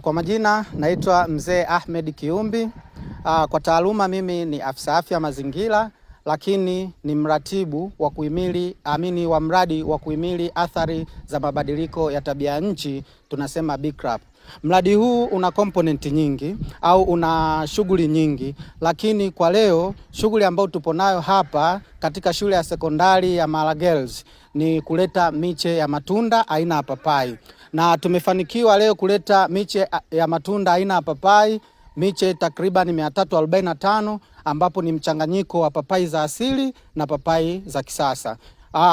Kwa majina naitwa Mzee Ahmed Kiumbi. Kwa taaluma mimi ni afisa afya mazingira, lakini ni mratibu wa kuhimili amini wa mradi wa kuhimili athari za mabadiliko ya tabia nchi, tunasema BICRAP. Mradi huu una komponenti nyingi au una shughuli nyingi, lakini kwa leo shughuli ambayo tupo nayo hapa katika shule ya sekondari ya Mara Girls ni kuleta miche ya matunda aina ya papai, na tumefanikiwa leo kuleta miche ya matunda aina ya papai, miche takriban 345 ambapo ni mchanganyiko wa papai za asili na papai za kisasa.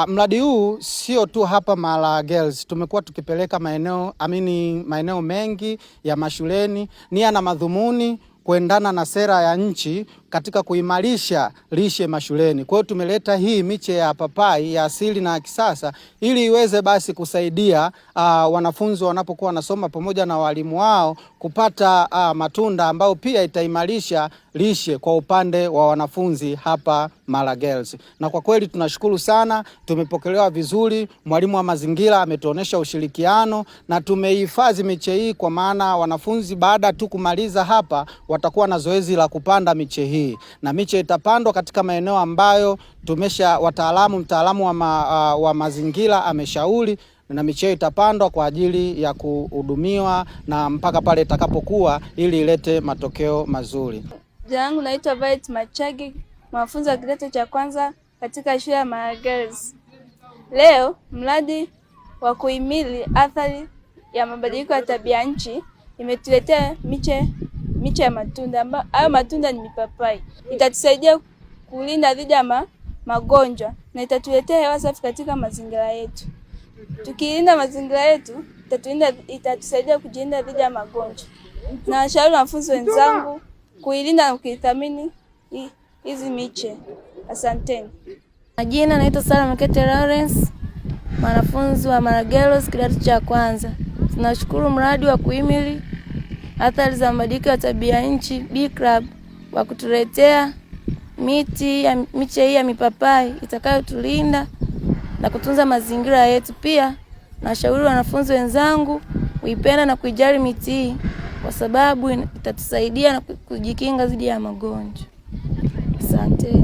Mradi huu sio tu hapa Mara Girls, tumekuwa tukipeleka maeneo amini maeneo mengi ya mashuleni, nia na madhumuni kuendana na sera ya nchi katika kuimarisha lishe mashuleni. Kwa hiyo tumeleta hii miche ya papai ya asili na ya kisasa ili iweze basi kusaidia wanafunzi wanapokuwa wanasoma pamoja na walimu wao kupata matunda ambayo pia itaimarisha lishe kwa upande wa wanafunzi hapa Mara Girls. Na kwa kweli tunashukuru sana, tumepokelewa vizuri. Mwalimu wa mazingira ametuonesha ushirikiano na tumehifadhi miche hii, kwa maana wanafunzi baada tu kumaliza hapa watakuwa na zoezi la kupanda miche hii, na miche itapandwa katika maeneo ambayo tumesha wataalamu, mtaalamu wa mazingira ameshauri, na miche itapandwa kwa ajili ya kuhudumiwa na mpaka pale itakapokuwa ili ilete matokeo mazuri. Jina langu naitwa Violet Machagi, mwanafunzi wa kidato cha kwanza katika shule ya Mara Girls. Leo mradi wa kuhimili athari ya mabadiliko ya tabia nchi imetuletea miche ya matunda. Hayo matunda ni mipapai. Itatusaidia kulinda dhidi ya magonjwa na itatuletea hewa safi katika mazingira yetu. Tukilinda mazingira yetu itatusaidia kujilinda dhidi ya magonjwa. Na washauri wanafunzi wenzangu kuilinda na kuithamini hizi miche. Asanteni. Majina naitwa Sara Makete Lawrence, mwanafunzi wa Mara Girls kidato cha kwanza. Tunashukuru mradi wa kuhimili athari za mabadiliko ya tabia nchi BICRAP wa kutuletea miche hii ya mipapai itakayotulinda na kutunza mazingira yetu. Pia nashauri wanafunzi wenzangu kuipenda na kuijali miti hii kwa sababu itatusaidia na kujikinga dhidi ya magonjwa. Asante.